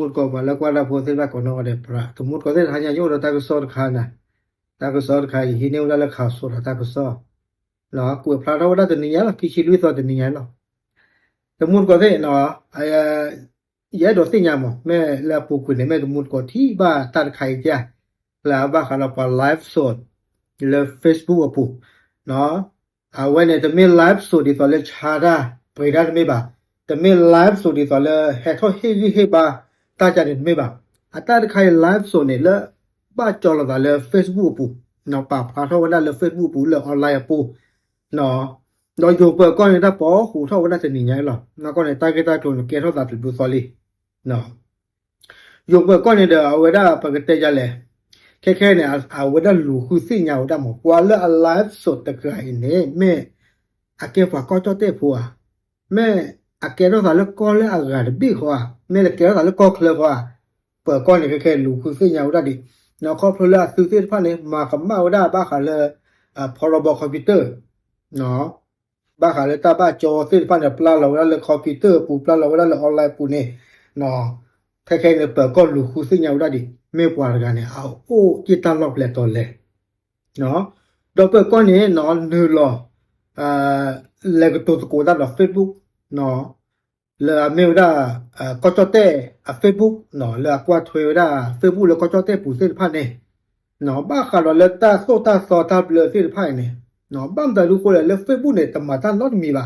တမူတကိးပှၤလၢကွၢ်တၢ်ဖိသ့ၣ်တဖၣ်ကိးနီၢ်ဂၤဒဲး တမူတကိးသ့ၣ်တဟါညါ ယအိၣ်ဒီးတၢ်ကစီၣ်တခါန့ၣ်, တၢ်ကစီၣ်တခါ ယဟံးန့ၢ်ဝဲဒၣ်လၢ ခးစိး ဒီးတၢ်ကစီၣ်, ကွဲးဖျါထီၣ်ဝဲဒၣ်တနံၤညါလီၤ ခံဆံလွံၢ်သီတနံၤညါလီၤ. တမူတကိးသ့ၣ် ယအဲၣ်ဒိးသ့ၣ်ညါမး မ့ၢ်လၢအပူၤကွံာ်န့ၣ် မ့ၢ်တမူတကိးထံၣ်ဘၣ်တၢ်တခါအံၤဧါ, လၢအဘၣ်ဃးဒီးပှၤ live စိး လၢ Facebook အပူၤ, အဝဲန့ၣ် တမ့ၢ် live စိး ဒ်သိးလၢဆါတၢ်ပှ့ၤတၢ်တမ့ၢ်ဘၣ်, တမ့ၢ် live စိး ဒ်သိးလၢ ဟဲထီၣ်ဟ့ၣ်ဂံၢ်ဟ့ၣ်ဘါတၢ်ကန့ၣ်တမ့ၢ်ဘၣ်. အတၢ်တခါအံၤ live စိး န့ၣ် လၢဘၣ်ကၠီလိာ်သးလၢ Facebook အပူၤ, ပာ်ဖျါထီၣ်ဝဲဒၣ်လၢ Facebook အပူၤ လၢ online အပူၤ ဒီးယိၤပၢၤကီၢ်န့ၣ် တၢ်ပိာ်ဃုာ်ထီၣ်ဝဲဒၣ်တနံၤညါအံၤလီၤ. နီၢ်ကီၢ်န့ၣ် တၢ်ဂ့ၢ်တၢ်ကျိၤန့ၣ် ကဲထီၣ်သးတဘျုးသီလံ. ယိၤပၢၤကီၢ်န့ၣ်ဒီး အဝဲဒၣ်ပကတဲယၤလဲၣ်, ခဲခဲန့ၣ် အဝဲဒၣ်လူၤဃုသ့ၣ်ညါဝဲဒၣ်မး ပှၤလၢအ live စိး တဂၤအံၤန့ၣ် မ့ၢ်အကဲပှၤကီၢ်ကၠီၣ်တဲၣ်ဖိဧါ, မ့ၢ်အကဲထီၣ်သးလၢကီၢ်လၢအဂၤတဘ့ၣ်ဃီဧါ, မ့ၢ်လၢကဲထီၣ်သးလၢကီၢ်ချၢဃီဧါ, ပၢၤကီၢ်န့ၣ် ခဲခဲလူၤဃုသ့ၣ်ညါဝဲဒၣ်ဒံး, ခီဖျိလၢအသုသ့ၣ်တဖၣ်န့ၣ် မၤကမၣ်ဝဲဒၣ်ဘၣ်ဃးလၢ ဖီရီဘီ computer ဘၣ်ဃးလၢတၢ်ဘၣ်ကၠီသ့ၣ်တဖၣ်န့ၣ် ပျၢ်လီၤဝဲဒၣ်လၢ computer အပူၤ ပျၢ်လီၤဝဲဒၣ်လၢ online အပူၤန့ၣ်, ခဲခဲန့ၣ် ပၢၤကီၢ်လူၤဃုသ့ၣ်ညါဝဲဒၣ်ဒံး မ့ၢ်ပှၤတဂၤန့ၣ် အအိၣ်က့ၢ်တၢ်လီၢ်ဖဲလဲၣ်တီၤလဲၣ်, ဒီးပၢၤကီၢ်န့ၣ် နုာ်လီၤ လဲၤကတိၤသကိးတၢ်ဒီး Facebook လၢအမ့ၢ်ဝဲဒၣ် ကီၢ်ကၠီၣ်တဲၣ်အ Facebook လၢအကွၢ်ထွဲဝဲဒၣ် Facebook လၢကီၢ်ကၠီၣ်တဲၣ်ပူၤသ့ၣ်တဖၣ်န့ၣ်, ဘၣ်ဃးဒီးလၢတၢ်သိၣ်တၢ်သီတၢ်ဘျၢသ့ၣ်တဖၣ်အံၤန့ၣ်, ဘၣ်မတၤဒုဃိလဲၣ် လၢ Facebook န့ၣ် တမၤတၢ်နီတမံၤ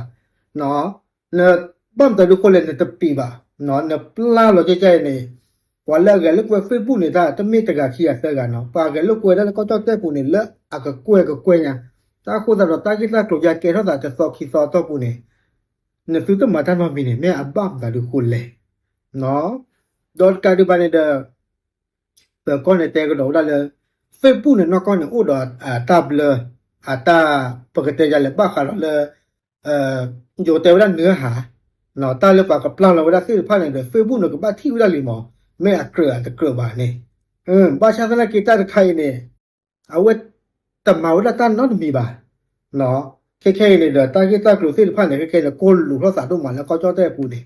ဘၣ်, ဘၣ်မတၤဒုဃိလဲၣ် နတပံးဘၣ်, နပျၢ်လီၤကဲကဲအံၤန့ၣ်, ပှၤလၢအဂဲၤလိာ်ကွဲ Facebook န့ၣ် တၢ်တမ့ၢ်တဂၤခံဂၤသၢဂၤနီၤ, ပှၤဂဲၤလိာ်ကွဲဒၣ်လၢကီၢ်ကၠီၣ်တဲၣ်ပူၤန့ၣ် လၢအကကွဲၢ်ကကွဲၢ်ညါ, တၢ်အဃိသတးဒီး တၢ်ဂ့ၢ်တၢ်ကျိၤယါကဲထီၣ်သးတသီခံသီအတီၢ်ပူၤန့ၣ် နသုတမၤတၢ်နီတမံၤန့ၣ် မ့ၢ်အဘၣ်မတၤဒုဃိလဲၣ်, ဒီးတကးဒံးဘၣ်န့ၣ်ဒီး ပၢၤကီၢ်န့ၣ်တဲကဒီးဝဲဒၣ်လၢ Facebook န့ၣ် နီၢ်ကီၢ်န့ၣ် အိၣ်ဒီးတၢ်ဘျၢ အတၢ် ပကတဲယၤလဲၣ် ဘၣ်ဃးဒီးလၢ ယိၤတဲဝဲဒၣ်နၢဟး တၢ်လၢပှၤကပျၢ်လီၤဝဲဒၣ်သ့ၣ်တဖၣ်န့ၣ်ဒီး Facebook န့ၣ် ကဘၣ်ထံၣ်ဝဲဒၣ်လံမး, မ့ၢ်အကြၢးအတကြၢးဘၣ်န့ၣ်, ဘၣ်ဆၣ်သနာ်က့တၢ်တခါအံၤန့ၣ် အဝဲတမၤဝဲဒၣ်တၢ်နီတမံၤဘၣ်, ခဲခဲအံၤန့ၣ်ဒီး တၢ်ဂ့ၢ်တၢ်ကျိၤသ့ၣ်တဖၣ်န့ၣ် ခဲခဲန့ၣ် ကိၢ်လူၤထီၣ်သးဒိၣ်မးလၢကီၢ်ကၠီၣ်တဲၣ်အပူၤန့ၣ်,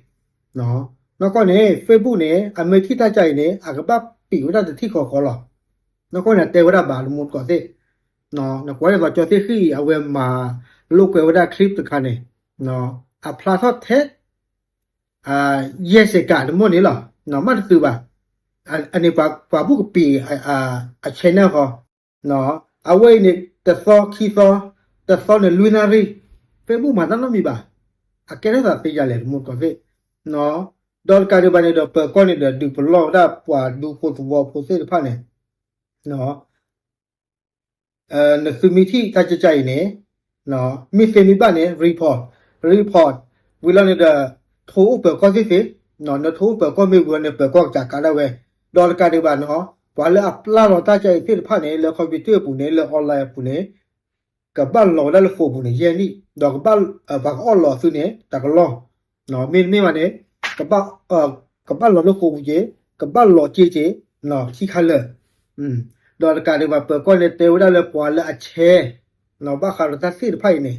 နီၢ်ကီၢ်န့ၣ် Facebook န့ၣ် အမ့ၢ်ထံၣ်တၢ်ကါအံၤန့ၣ် အကဘၣ်ပံာ်ဝဲဒၣ်တထံၣ်ဃီဃီလီၤ, နီၢ်ကီၢ်န့ၣ် တဲဝဲဒၣ်ဘၣ်လၢမူတကိးသ့ၣ်, နကွၢ်ဒ်သိးကၠီသ့ၣ်ဃံၣ် အဝဲမၤလိာ်ကွဲဝဲဒၣ် clip တခါန့ၣ်, အဖျါထီၣ်ထဲ ယဲၢ်စ့ကၤတမိၢ်န့ၣ်လီၤ, မ့ၢ်တတုၤဘၣ်, အန့ၣ်ပှၤဘူၣ်ကပံာ် အ channel ဃီ, အဝဲအံၤန့ၣ် တသီခံသီ, တသီန့ၣ်လွံၢ်နၣ်ရံၣ်, Facebook မၤတၢ်နီတမံၤဘၣ်, အကဲထီၣ်သးသ့ယၤလဲၣ် တမူတကိးသ့ၣ်, ဒီးတကးဒံးဘၣ်န့ၣ်ဒီး ပၢၤကီၢ်န့ၣ်ဒီး ဒုးပလီၢ်ဝဲဒၣ်ပှၤဒူဖိသဝီဖိသ့ၣ်တဖၣ်န့ၣ် နသုမ့ၢ်ထံၣ်တၢ်ကကါအံၤန့ၣ်, မ့ၢ်သ့မ့ၢ်ဘၣ်န့ၣ် report, report ဝံၤလီၤန့ၣ်ဒီး ထိအိၣ်ပၢၤကီၢ်သ့ၣ်သ့ၣ်, နထိအိၣ်ပၢၤကီၢ်မ့ၢ်ဝံၤလီၤန့ၣ် ပၢၤကီၢ်ကစးကါဒၣ်ဝဲ, ဒီးတကးဒံးဘၣ်နီၤ, ပှၤလၢအပျၢ်လီၤတၢ်ကါအံၤသ့ၣ်တဖၣ်န့ၣ် လၢ computer အပူၤန့ၣ် လၢ online အပူၤန့ၣ် ကဘၣ်လီၤဝဲဒၣ်လၢဃိာ်ပူၤန့ၣ် ယဲၢ်နံၣ်, ဒီးကဘၣ် ပှၤကအီၣ်လီၤသုန့ၣ် တကလီၢ်, မ့တမ့ၢ်ဘၣ်န့ၣ် ကဘၣ် ကဘၣ်လီၤလၢဃိာ်ပူၤက့ၤ, ကဘၣ်လီၤက့ၤက့ၤ ခံခါလၢာ်, ဒီးတကးဒံးဘၣ် ပၢၤကီၢ်န့ၣ်တဲဝဲဒၣ်လၢပှၤလၢအ share ဘၣ်ဃးဒီးတၢ်သ့ၣ်တဖၣ်အံၤန့ၣ်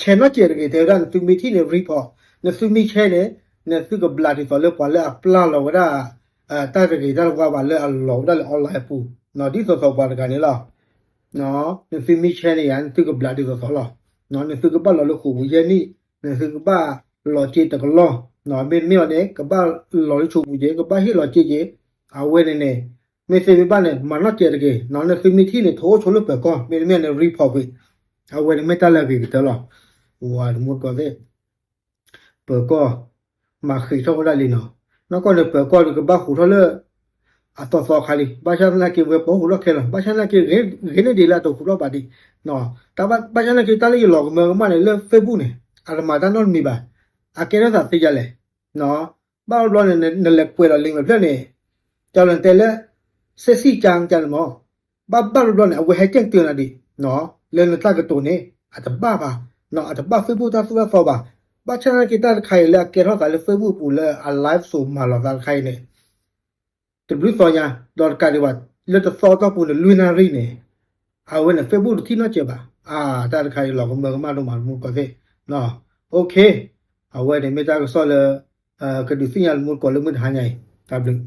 share နီတစဲးတဂ့ၤ, တဲဝဲဒၣ်နသုမ့ၢ်ထံၣ်န့ၣ် report, နသုမ့ၢ် share န့ၣ် နသုကဘျးဒ်သိးလၢပှၤလၢအပျၢ်လီၤဝဲဒၣ် တၢ်တဂ့ၤတၢ်တဝါဘၣ်လၢအလီၤဝဲဒၣ်လၢ online အပူၤ, ဒ်သိးသိးပှၤတဂၤန့ၣ်လီၤ. နသုမ့ၢ် share န့ၣ်ယါ နသုကဘျးဒ်သိးသိးလီၤ. နသုကဘၣ်လီၤလၢဃိာ်ပူၤယဲၢ်နံၣ်, နသုကဘၣ်လီၤက့ၤတကလီၢ်, မ့တမ့ၢ်ဘၣ်န့ၣ် ကဘၣ်လီၤလၢဃိာ်ပူၤက့ၤ, ကဘၣ်ဟ့ၣ်လီၤက့ၤက့ၤ, အဝဲန့ၣ်န့ၣ် မ့ၢ်သ့မ့ၢ်ဘၣ်န့ၣ် မၤနီၣ်စဲးတဂ့ၤ, နသုမ့ၢ်ထံၣ်န့ၣ် ထိအိၣ်ဆိလၢပၢၤကီၢ်, မ့တမ့ၢ်န့ၣ် report ကွံာ်, အဝဲန့ၣ်မ့ၢ်တၢ်လၢအဂ့ၤကတၢၢ်လီၤ. ဝၤတမူတကိးသ့ၣ် ပၢၤကီၢ် မၤဃံးထီၣ်ဝဲဒၣ်လံနီၤ, နီၢ်ကီၢ်န့ၣ် ပၢၤကီၢ်ဒီးကဘၣ်ဟူးထီၣ်လၢ အသီသီခါလံ, ဘၣ်ဆၣ်သနာ်က့ဝဲပိာ်ဟူးထီၣ်ခဲလီၤ, ဘၣ်ဆၣ်သနာ်က့ ဂ့ၤန့ၢ်ဒံးလၢအတဟူးထီၣ်ဘၣ်ဒံး, ဘၣ်ဆၣ်သနာ်က့တၢ်လၢယလီၤကမၢကမၣ်န့ၣ် လၢ Facebook န့ၣ် အတမၤတၢ်နီတမံၤဘၣ်, အကဲထီၣ်သးသ့ယၤလဲၣ်, ဘၣ်ဘျီန့ၣ် နလဲၤကွဲးလီၤလံာ်မဲာ်ဖျၢၣ်န့ၣ် ကလၢတဲလၢ စဲးစံၣ်ကၢကၢန့ၣ်မး, ဘၣ်ဘၣ်ဘျီဘျီန့ၣ် အဝဲဟဲကဲၣ်ကတၢၢ်နၤဒံး, လၢနတၢ်ကတိၤန့ၣ် အတဘၣ်ဘၣ်, အတဘၣ် Facebook တၢ်သိၣ်တၢ်သီဘၣ်, ဘၣ်ဆၣ်သနာ်က့တၢ်တခါအံၤလၢအကဲထီၣ်သးလၢ Facebook အပူၤလၢအ live စိးမၤလီၤသးတခါအံၤန့ၣ် တဘျုးသီညါ, ဒီးတကးဒံးဘၣ် လၢတသီအတီၢ်ပူၤန့ၣ် လွံၢ်နၣ်ရံၣ်န့ၣ်, အဝဲန့ၣ် Facebook တထံၣ်နီတစဲးဘၣ်, အါ တၢ်တခါအံၤလီၤကမၢကမၣ်ဒိၣ်မးတမူတကိးသ့ၣ်, OK, အဝဲန့ၣ်မ့ၢ်တၢ်ကစီၣ်လၢ ကဒုးသ့ၣ်ညါတမူတကိးလၢမုၢ်တဟါညါအံၤ, တၢ်ဘျုး